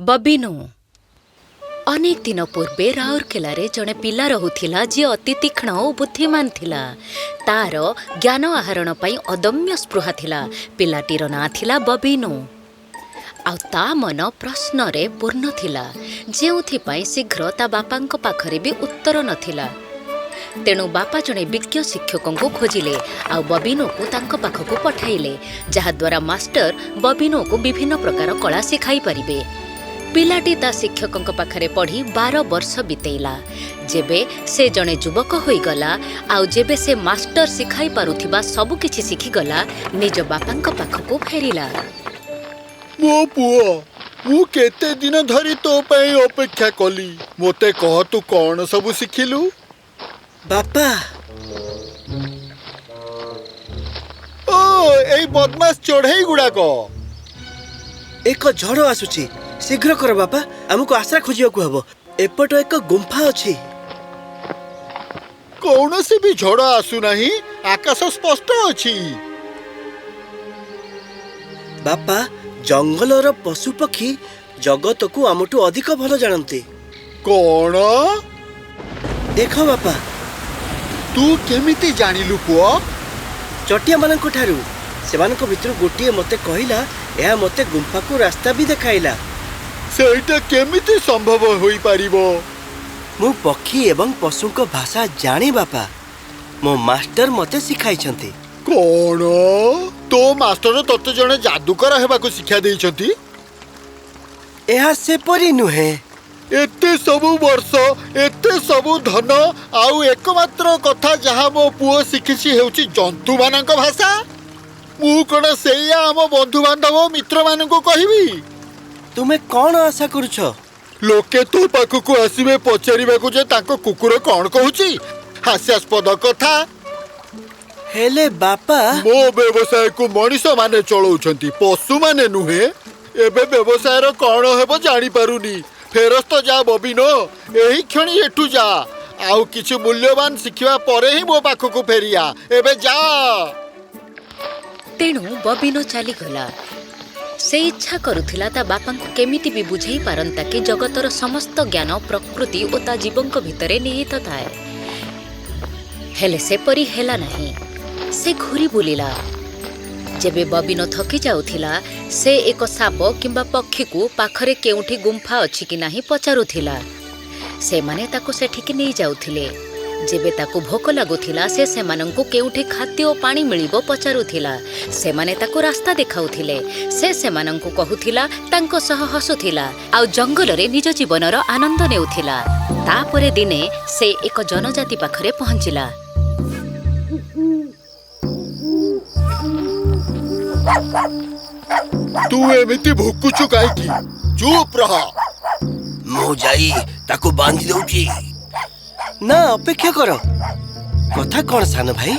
ବବିନୁ। ଅନେକ ଦିନ ପୂର୍ବେ ରାଉରକେଲାରେ ଜଣେ ପିଲା ରହୁଥିଲା, ଯିଏ ଅତି ତୀକ୍ଷ୍ଣ ଓ ବୁଦ୍ଧିମାନ ଥିଲା। ତାର ଜ୍ଞାନ ଆହରଣ ପାଇଁ ଅଦମ୍ୟ ସ୍ପୃହା ଥିଲା। ପିଲାଟିର ନାଁ ଥିଲା ବବିନୁ ଆଉ ତା ମନ ପ୍ରଶ୍ନରେ ପୂର୍ଣ୍ଣ ଥିଲା, ଯେଉଁଥିପାଇଁ ଶୀଘ୍ର ତା ବାପାଙ୍କ ପାଖରେ ବି ଉତ୍ତର ନଥିଲା। ତେଣୁ ବାପା ଜଣେ ବିଜ୍ଞ ଶିକ୍ଷକଙ୍କୁ ଖୋଜିଲେ ଆଉ ବବିନୋକୁ ତାଙ୍କ ପାଖକୁ ପଠାଇଲେ, ଯାହାଦ୍ୱାରା ମାଷ୍ଟର ବବିନୋକୁ ବିଭିନ୍ନ ପ୍ରକାର କଳା ଶିଖାଇ ପାରିବେ। ପିଲାଟି ତା ଶିକ୍ଷକଙ୍କ ପାଖରେ ପଢ଼ି 12 ବର୍ଷ ବିତେଇଲା। ଯେବେ ସେ ଜଣେ ଯୁବକ ହୋଇଗଲା ଆଉ ଯେବେ ସେ ମାଷ୍ଟର ଶିଖାଇ ପାରୁଥିବା ସବୁ କିଛି ଶିଖିଗଲା, ନିଜ ବାପାଙ୍କ ପାଖକୁ ଫେରିଲା। ମୋ ପୁଅ, ମୁଁ କେତେ ଦିନ ଧରି ତୋ ପାଇଁ ଅପେକ୍ଷା କଲି। ମୋତେ କହ, ତୁ କଣ ସବୁ ଶିଖିଲୁ? ବାପା। ଓ, ଏଇ ବଦମାସ ଚଢ଼େଇ ଗୁଡାକ! ଏକ ଝଡ଼ ଆସୁଛି। ଶୀଘ୍ର କର ବାପା, ଆମକୁ ଆଶ୍ରା ଖୋଜିବାକୁ ହେବ। ଏପଟ ଏକ ଗୁମ୍ଫା ଅଛି। କୌଣସି ବି ଝଡ଼ ଆସୁନାହିଁ। ଆକାଶ ସ୍ପଷ୍ଟ ଅଛି। ବାପା, ଜଙ୍ଗଲର ପଶୁପକ୍ଷୀ ଜଗତକୁ ଆମଠୁ ଅଧିକ ଭଲ ଜାଣନ୍ତି। କଣ? ଦେଖ ବାପା। ତୁ କେମିତି ଜାଣିଲୁ ପୁଅ? ଚଟିଆମାନଙ୍କ ଠାରୁ। ସେମାନଙ୍କ ଭିତରୁ ଗୋଟିଏ ମୋତେ କହିଲା। ଏହା ମୋତେ ଗୁମ୍ଫାକୁ ରାସ୍ତା ବି ଦେଖାଇଲା। ସେଇଟା କେମିତି ସମ୍ଭବ ହୋଇପାରିବ? ମୁଁ ପକ୍ଷୀ ଏବଂ ପଶୁଙ୍କ ଭାଷା ଜାଣେ ବାପା। ମୋ ମାଷ୍ଟର ମୋତେ ଶିଖାଇଛନ୍ତି। କଣ? ତୋ ମାଷ୍ଟର ତୋତେ ଜଣେ ଯାଦୁକର ହେବାକୁ ଶିକ୍ଷା ଦେଇଛନ୍ତି? ଏହା ସେପରି ନୁହେଁ। ଏତେ ସବୁ ବର୍ଷ, ଏତେ ସବୁ ଧନ, ଆଉ ଏକମାତ୍ର କଥା ଯାହା ମୋ ପୁଅ ଶିଖିଛି ହେଉଛି ଜନ୍ତୁମାନଙ୍କ ଭାଷା। ମୁଁ କଣ ସେଇଆ ଆମ ବନ୍ଧୁବାନ୍ଧବ ଓ ମିତ୍ରମାନଙ୍କୁ କହିବି? ତୁମେ କଣ ଆଶା କରୁଛ? ଲୋକେ ତୋ ପାଖକୁ ଆସିବେ ପଚାରିବାକୁ ଯେ ତାଙ୍କ କୁକୁର କଣ କହୁଛି। ହାସ୍ୟାସ୍ପଦ କଥା। ହେଲେ ବାପା। ମୋ ବ୍ୟବସାୟକୁ ମଣିଷମାନେ ଚଳଉଛନ୍ତି, ପଶୁମାନେ ନୁହେଁ। ଏବେ ବ୍ୟବସାୟର କଣ ହେବ ଜାଣିପାରୁନି। ଫେରସ୍ତ ଯା ବବିନୋ, ଏହି କ୍ଷଣି ଏଠୁ ଯା ଆଉ କିଛି ମୂଲ୍ୟବାନ ଶିଖିବା ପରେ ହିଁ ମୋ ପାଖକୁ ଫେରିଆ। ଏବେ ଯା। ତେଣୁ ବବିନୋ ଚାଲିଗଲା। ସେ ଇଚ୍ଛା କରୁଥିଲା ତା ବାପାଙ୍କୁ କେମିତି ବି ବୁଝେଇ ପାରନ୍ତା କି ଜଗତର ସମସ୍ତ ଜ୍ଞାନ ପ୍ରକୃତି ଓ ତା ଜୀବଙ୍କ ଭିତରେ ନିହିତ ଥାଏ। ହେଲେ ସେପରି ହେଲା ନାହିଁ। ସେ ଘୂରି ବୁଲିଲା। ଯେବେ ବବିନୋ ଥକି ଯାଉଥିଲା, ସେ ଏକ ସାପ କିମ୍ବା ପକ୍ଷୀକୁ ପାଖରେ କେଉଁଠି ଗୁମ୍ଫା ଅଛି କି ନାହିଁ ପଚାରୁଥିଲା। ସେମାନେ ତାକୁ ସେଠିକି ନେଇଯାଉଥିଲେ। ଯେବେ ତାକୁ ଭୋକ ଲାଗୁଥିଲା, ସେ ସେମାନଙ୍କୁ କେଉଁଠି ଖାଦ୍ୟ ଓ ପାଣି ମିଳିବ ପଚାରୁଥିଲା। ସେମାନେ ତାକୁ ରାସ୍ତା ଦେଖାଉଥିଲେ। ସେ ସେମାନଙ୍କୁ କହୁଥିଲା, ତାଙ୍କ ସହ ହସୁଥିଲା ଆଉ ଜଙ୍ଗଲରେ ନିଜ ଜୀବନର ଆନନ୍ଦ ନେଉଥିଲା। ତାପରେ ଦିନେ ସେ ଏକ ଜନଜାତି ପାଖରେ ପହଞ୍ଚିଲା। ତୁ ଏମିତି ଭୁକୁଛୁ କାହିଁକି? ଚୁପ୍ ରହ। ମୁଁ ଯାଇ ତାକୁ ବାନ୍ଧି ଦଉଛି। ନା, ଅପେକ୍ଷା କର। କଥା କଣ ସାନ ଭାଇ?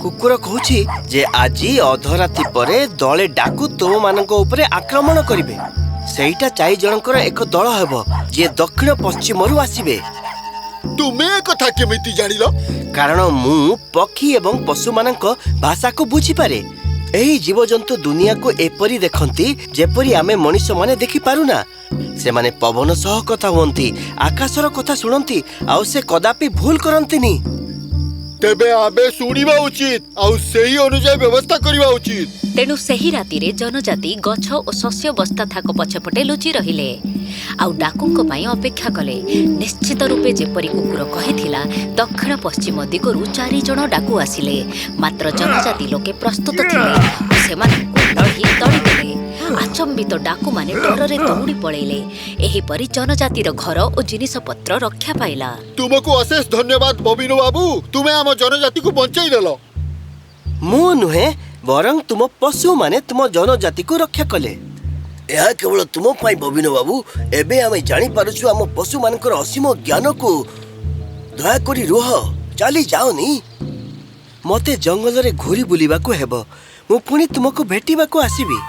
କୁକୁର କହୁଛି ଯେ ଆଜି ଅଧରାତି ପରେ ଦଳେ ଡାକୁ ତୁମମାନଙ୍କ ଉପରେ ଆକ୍ରମଣ କରିବେ। ସେଇଟା ଚାରି ଜଣଙ୍କର ଏକ ଦଳ ହେବ, ଯିଏ ଦକ୍ଷିଣ ପଶ୍ଚିମରୁ ଆସିବେ। ତୁମେ ଏ କଥା କେମିତି ଜାଣିଲ? କାରଣ ମୁଁ ପକ୍ଷୀ ଏବଂ ପଶୁମାନଙ୍କ ଭାଷାକୁ ବୁଝିପାରେ। ଏହି ଜୀବଜନ୍ତୁ ଦୁନିଆକୁ ଏପରି ଦେଖନ୍ତି, ଯେପରି ଆମେ ମଣିଷମାନେ ଦେଖିପାରୁନା। ସେମାନେ ପବନ ସହ କଥା ହୁଅନ୍ତି, ଆକାଶର କଥା ଶୁଣନ୍ତି ଆଉ ସେ କଦାପି ଭୁଲ କରନ୍ତିନି। ତେବେ ଆମେ ଶୁଣିବା ଉଚିତ ଆଉ ସେହି ଅନୁଯାୟୀ ବ୍ୟବସ୍ଥା କରିବା ଉଚିତ। ତେଣୁ ସେହି ରାତିରେ ଜନଜାତି ଗଛ ଓ ଶସ୍ୟ ବସ୍ତା ଥାକ ପଛପଟେ ଲୁଚି ରହିଲେ ଆଉ ଡାକୁଙ୍କ ପାଇଁ ଅପେକ୍ଷା କଲେ। ନିଶ୍ଚିତ ରୂପେ ଯେପରି କୁକୁର କହିଥିଲା, ଦକ୍ଷିଣ ପଶ୍ଚିମ ଦିଗରୁ ଚାରିଜଣ ଡାକୁ ଆସିଲେ। ମାତ୍ର ଜନଜାତି ଲୋକେ ପ୍ରସ୍ତୁତ ଥିଲେ ଓ ସେମାନଙ୍କୁ ଲଢ଼ି ତଡ଼ିଦେଲେ। ଆଚମ୍ବିତ ଡାକୁମାନେ ଡରରେ ଦୌଡ଼ି ପଳେଇଲେ। ଏହିପରି ଜନଜାତିର ଘର ଓ ଜିନିଷପତ୍ର ରକ୍ଷା ପାଇଲା। ତୁମକୁ ଅଶେଷ ଧନ୍ୟବାଦ ବବିନୋ ବାବୁ। ତୁମେ ଆମ ଜନଜାତିକୁ ବଞ୍ଚେଇ ଦେଲ। ମୁଁ ନୁହେଁ, ବରଂ ତୁମ ପଶୁମାନେ ତୁମ ଜନଜାତିକୁ ରକ୍ଷା କଲେ। ଏହା କେବଳ ତୁମ ପାଇଁ ବବିନ ବାବୁ। ଏବେ ଆମେ ଜାଣିପାରୁଛୁ ଆମ ପଶୁମାନଙ୍କର ଅସୀମ ଜ୍ଞାନକୁ। ଦୟାକରି ରୁହ, ଚାଲି ଯାଅନି। ମତେ ଜଙ୍ଗଲରେ ଘୂରି ବୁଲିବାକୁ ହେବ। ମୁଁ ପୁଣି ତୁମକୁ ଭେଟିବାକୁ ଆସିବି।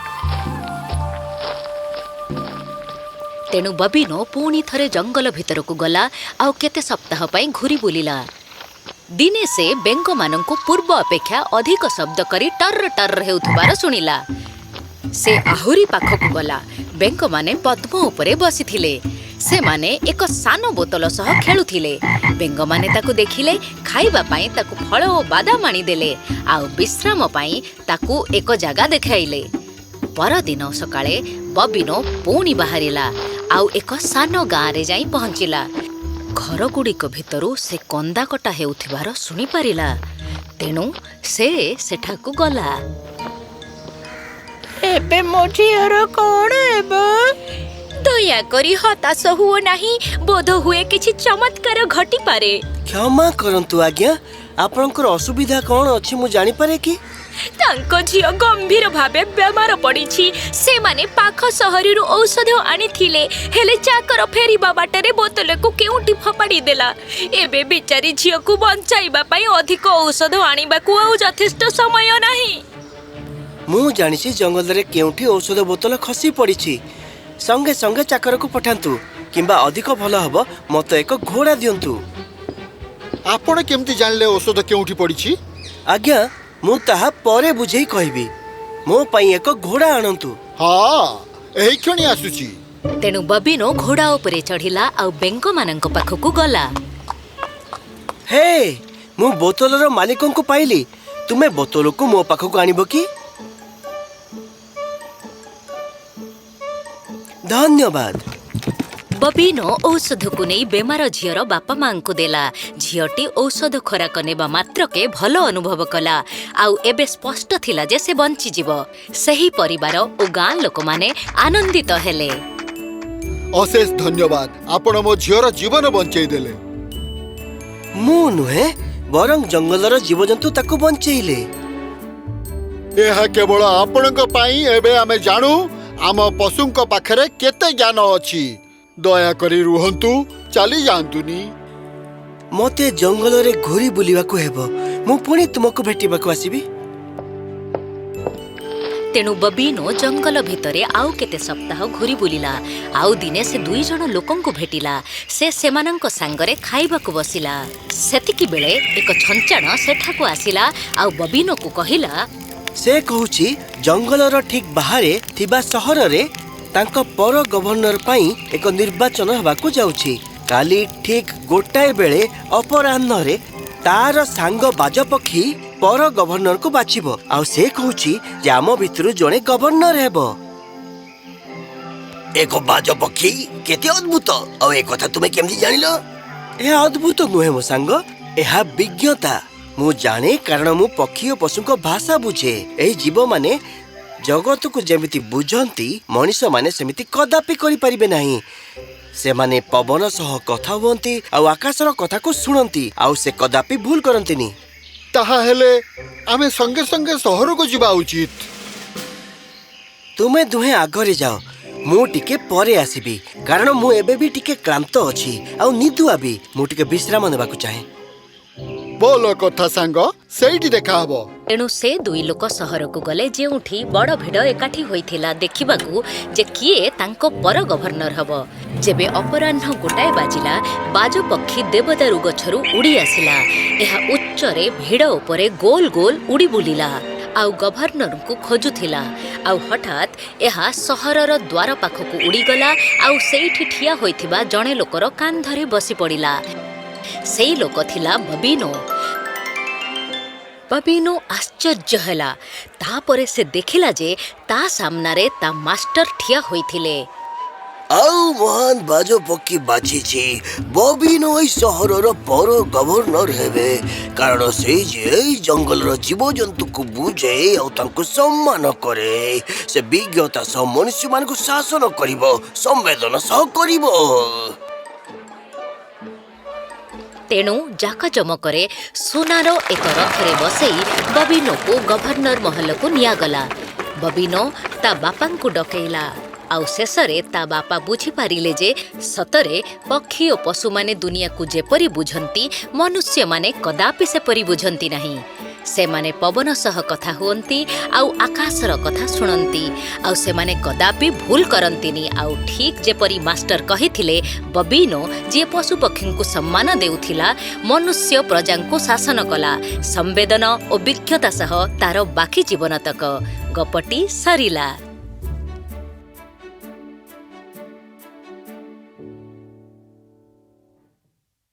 ତେଣୁ ବବିନୋ ପୁଣି ଥରେ ଜଙ୍ଗଲ ଭିତରକୁ ଗଲା ଆଉ କେତେ ସପ୍ତାହ ପାଇଁ ଘୂରି ବୁଲିଲା। ଦିନେ ସେ ବେଙ୍ଗମାନଙ୍କୁ ପୂର୍ବ ଅପେକ୍ଷା ଅଧିକ ଶବ୍ଦ କରି ଟର୍ର ଟର୍ର ହେଉଥିବାର ଶୁଣିଲା। ସେ ଆହୁରି ପାଖକୁ ଗଲା। ବେଙ୍ଗମାନେ ପଦ୍ମ ଉପରେ ବସିଥିଲେ। ସେମାନେ ଏକ ସାନ ବୋତଲ ସହ ଖେଳୁଥିଲେ। ବେଙ୍ଗମାନେ ତାକୁ ଦେଖିଲେ, ଖାଇବା ପାଇଁ ତାକୁ ଫଳ ଓ ବାଦାମ ଆଣିଦେଲେ ଆଉ ବିଶ୍ରାମ ପାଇଁ ତାକୁ ଏକ ଜାଗା ଦେଖାଇଲେ। ପରଦିନ ସକାଳେ ବବିନୋ ପୁଣି ବାହାରିଲା ଆଉ ଏକ ସାନ ଗାଁରେ ଯାଇ ପହଞ୍ଚିଲା। ଘରଗୁଡ଼ିକ ଭିତରୁ ସେ କନ୍ଦାକଟା ହେଉଥିବାର ଶୁଣିପାରିଲା, ତେଣୁ ସେ ସେଠାକୁ ଗଲା। ଏବେ ମୋ ଝିଅର କଣ ହେବ? ଦୟାକରି ହତାଶ ହୁଅ ନାହିଁ, ବୋଧହୁଏ କିଛି ଚମତ୍କାର ଘଟିପାରେ। କ୍ଷମା କରନ୍ତୁ ଆଜ୍ଞା, ଆପଣଙ୍କର ଅସୁବିଧା କଣ ଅଛି ମୁଁ ଜାଣିପାରେ କି? ତାଙ୍କ ଝିଅ ଗମ୍ଭୀର ଭାବେ ବେମାର ପଡ଼ିଛି। ସେମାନେ ପାଖ ସହରରୁ ଔଷଧ ଆଣିଥିଲେ, ହେଲେ ଚାକର ଫେରିବା ବାଟରେ ବୋତଲକୁ କେଉଁଠି ଫୋପାଡ଼ି ଦେଲା। ଏବେ ବିଚାରୀ ଝିଅକୁ ବଞ୍ଚାଇବା ପାଇଁ ଅଧିକ ଔଷଧ ଆଣିବାକୁ ଆଉ ଯଥେଷ୍ଟ ସମୟ ନାହିଁ। ମୁଁ ଜାଣିଛି ଜଙ୍ଗଲରେ କେଉଁଠି ଔଷଧ ବୋତଲ ଖସି ପଡ଼ିଛି। ସଙ୍ଗେ ସଙ୍ଗେ ଚାକରକୁ ପଠାନ୍ତୁ, କିମ୍ବା ଅଧିକ ଭଲ ହେବ ମୋତେ ଏକ ଘୋଡ଼ା ଦିଅନ୍ତୁ। ଆପଣ କେମିତି ଜାଣିଲେ ଔଷଧ କେଉଁଠି ପଡ଼ିଛି? ଆଜ୍ଞା, ମୁଁ ତାହା ପରେ ବୁଝେଇ କହିବି। ମୋ ପାଇଁ ଏକ ଘୋଡ଼ା ଆଣନ୍ତୁ। ହଁ, ଏହି କ୍ଷଣି ଆସୁଛି। ତେଣୁ ବବିନୋ ଘୋଡ଼ା ଉପରେ ଚଢ଼ିଲା ଆଉ ବେଙ୍ଗମାନଙ୍କ ପାଖକୁ ଗଲା। ହେ, ମୁଁ ବୋତଲର ମାଲିକଙ୍କୁ ପାଇଲି। ତୁମେ ବୋତଲକୁ ମୋ ପାଖକୁ ଆଣିବ କି? ଧନ୍ୟବାଦ। ବବିନୋ ଔଷଧକୁ ନେଇ ବେମାର ଝିଅର ବାପା ମାଙ୍କୁ ଦେଲା। ଝିଅଟି ଔଷଧ ଖୋରାକ ନେବା ମାତ୍ରକେ ଭଲ ଅନୁଭବ କଲା ଆଉ ଏବେ ସ୍ପଷ୍ଟ ଥିଲା ଯେ ସେ ବଞ୍ଚିଯିବ। ସେହି ପରିବାର ଓ ଗାଁ ଲୋକମାନେ ଆନନ୍ଦିତ ହେଲେ। ଅଶେଷ ଧନ୍ୟବାଦ, ଆପଣ ମୋ ଝିଅର ଜୀବନ ବଞ୍ଚେଇ ଦେଲେ। ମୁଁ ନୁହେଁ, ବରଂ ଜଙ୍ଗଲର ଜୀବଜନ୍ତୁ ତାକୁ ବଞ୍ଚେଇଲେ। ଏହା କେବଳ ଆପଣଙ୍କ ପାଇଁ। ଏବେ ଆମେ ଜାଣୁ ଆମ ପଶୁଙ୍କ ପାଖରେ କେତେ ଜ୍ଞାନ ଅଛି। ଦୟାକରି ରୁହନ୍ତୁ, ଚାଲି ଯାଆନ୍ତୁନି। ମୋତେ ଜଙ୍ଗଲରେ ଘୁରି ବୁଲିବାକୁ ହେବ। ମୁଁ ପୁଣି ତୁମକୁ ଭେଟିବାକୁ ଆସିବି। ତେଣୁ ବବିନୋ ଜଙ୍ଗଲ ଭିତରେ ଆଉ କେତେ ସପ୍ତାହ ଘୁରି ବୁଲିଲା। ଆଉ ଦିନେ ସେ ଦୁଇ ଜଣ ଲୋକଙ୍କୁ ଭେଟିଲା। ସେ ସେମାନଙ୍କ ସାଙ୍ଗରେ ଖାଇବାକୁ ବସିଲା। ସେତିକି ବେଳେ ଏକ ଛଞ୍ଚାଣ ସେଠାକୁ ଆସିଲା ଆଉ ବବିନୋକୁ କହିଲା, ସେ କହୁଛି ଜଙ୍ଗଲର ଠିକ୍ ବାହାରେ ଥିବା ସହରରେ ତାଙ୍କ ପର ଗଭର୍ଣ୍ଣର ପାଇଁ ଏକ ନିର୍ବାଚନ ହେବାକୁ ଯାଉଛି। କାଲି ଠିକ୍ 1 ବେଳେ ଅପରାହ୍ନରେ ତାର ସାଙ୍ଗ ବାଜପକ୍ଷୀ ପର ଗଭର୍ଣ୍ଣରକୁ ବାଛିବ। ଆଉ ସେ କହୁଛି ଯେ ଆମ ଭିତରୁ ଜଣେ ଗଭର୍ଣ୍ଣର ହେବ। ଏକ ବାଜପକ୍ଷୀ? କେତେ ଅଦ୍ଭୁତ! ଆଉ ଏ କଥା ତୁମେ କେମିତି ଜାଣିଲ? ଏହା ଅଦ୍ଭୁତ ନୁହେଁ ମୋ ସାଙ୍ଗ, ଏହା ବିଜ୍ଞତା। ମୁଁ ଜାଣେ, କାରଣ ମୁଁ ପକ୍ଷୀ ଓ ପଶୁଙ୍କ ଭାଷା ବୁଝେ। ଏହି ଜୀବମାନେ ଜଗତକୁ ଯେମିତି ବୁଝନ୍ତି, ମଣିଷମାନେ ସେମିତି କଦାପି କରିପାରିବେ ନାହିଁ। ସେମାନେ ପବନ ସହ କଥା ହୁଅନ୍ତି ଆଉ ଆକାଶର କଥାକୁ ଶୁଣନ୍ତି, ଆଉ ସେ କଦାପି ଭୁଲ କରନ୍ତିନି। ତାହାହେଲେ ଆମେ ସଙ୍ଗେ ସଙ୍ଗେ ସହରକୁ ଯିବା ଉଚିତ। ତୁମେ ଦୁହେଁ ଆଗରେ ଯାଅ, ମୁଁ ଟିକେ ପରେ ଆସିବି, କାରଣ ମୁଁ ଏବେ ବି ଟିକେ କ୍ଳାନ୍ତ ଅଛି ଆଉ ନିଦୁଆ ବି। ମୁଁ ଟିକେ ବିଶ୍ରାମ ନେବାକୁ ଚାହେଁ। ଭଲ କଥା ସାଙ୍ଗ, ସେଇଠି ଦେଖା ହବ। ତେଣୁ ସେ ଦୁଇ ଲୋକ ସହରକୁ ଗଲେ, ଯେଉଁଠି ବଡ଼ ଭିଡ଼ ଏକାଠି ହୋଇଥିଲା ଦେଖିବାକୁ ଯେ କିଏ ତାଙ୍କ ପର ଗଭର୍ଣ୍ଣର ହେବ। ଯେବେ ଅପରାହ୍ନ 1 ବାଜିଲା, ବାଜପକ୍ଷୀ ଦେବଦାରୁ ଗଛରୁ ଉଡ଼ି ଆସିଲା। ଏହା ଉଚ୍ଚରେ ଭିଡ଼ ଉପରେ ଗୋଲ ଗୋଲ ଉଡ଼ି ବୁଲିଲା ଆଉ ଗଭର୍ଣ୍ଣରଙ୍କୁ ଖୋଜୁଥିଲା। ଆଉ ହଠାତ୍ ଏହା ସହରର ଦ୍ୱାର ପାଖକୁ ଉଡ଼ିଗଲା ଆଉ ସେଇଠି ଠିଆ ହୋଇଥିବା ଜଣେ ଲୋକର କାନ୍ଧରେ ବସି ପଡ଼ିଲା। ସେଇ ଲୋକ ଥିଲା ବବିନୋ। ବବିନୋ ଆଶ୍ଚର୍ଯ୍ୟ ହେଲା। ତାପରେ ସେ ଦେଖିଲା ଯେ ତା ସାମ୍ନାରେ ତା ମାଷ୍ଟର ଠିଆ ହୋଇଥିଲେ। ଆଉ ମହାନ ବାଜପକ୍ଷୀ ବାଛିଛି ବବିନୋ ଏଇ ସହରର ପର ଗଭର୍ଣ୍ଣର ହେବେ, କାରଣ ସେଇ ଯେ ଏଇ ଜଙ୍ଗଲର ଜୀବଜନ୍ତୁକୁ ବୁଝେ ଆଉ ତାଙ୍କୁ ସମ୍ମାନ କରେ। ସେ ବିଜ୍ଞତା ସହ ମନୁଷ୍ୟମାନଙ୍କୁ ଶାସନ କରିବ, ସମ୍ବେଦନ ସହ କରିବ। ତେଣୁ ଜାକଜମକରେ ସୁନାର ଏକ ରଥରେ ବସେଇ ବବିନୋକୁ ଗଭର୍ଣ୍ଣର ମହଲକୁ ନିଆଗଲା। ବବିନୋ ତା ବାପାଙ୍କୁ ଡକେଇଲା ଆଉ ଶେଷରେ ତା ବାପା ବୁଝିପାରିଲେ ଯେ ସତରେ ପକ୍ଷୀ ଓ ପଶୁମାନେ ଦୁନିଆକୁ ଯେପରି ବୁଝନ୍ତି, ମନୁଷ୍ୟମାନେ କଦାପି ସେପରି ବୁଝନ୍ତି ନାହିଁ। ସେମାନେ ପବନ ସହ କଥା ହୁଅନ୍ତି ଆଉ ଆକାଶର କଥା ଶୁଣନ୍ତି, ଆଉ ସେମାନେ କଦାପି ଭୁଲ କରନ୍ତିନି। ଆଉ ଠିକ୍ ଯେପରି ମାଷ୍ଟର କହିଥିଲେ, ବବିନୋ ଯିଏ ପଶୁପକ୍ଷୀଙ୍କୁ ସମ୍ମାନ ଦେଉଥିଲା, ମନୁଷ୍ୟ ପ୍ରଜାଙ୍କୁ ଶାସନ କଲା ସମ୍ବେଦନ ଓ ବିଜ୍ଞତା ସହ ତାର ବାକି ଜୀବନ ତକ। ଗପଟି ସରିଲା।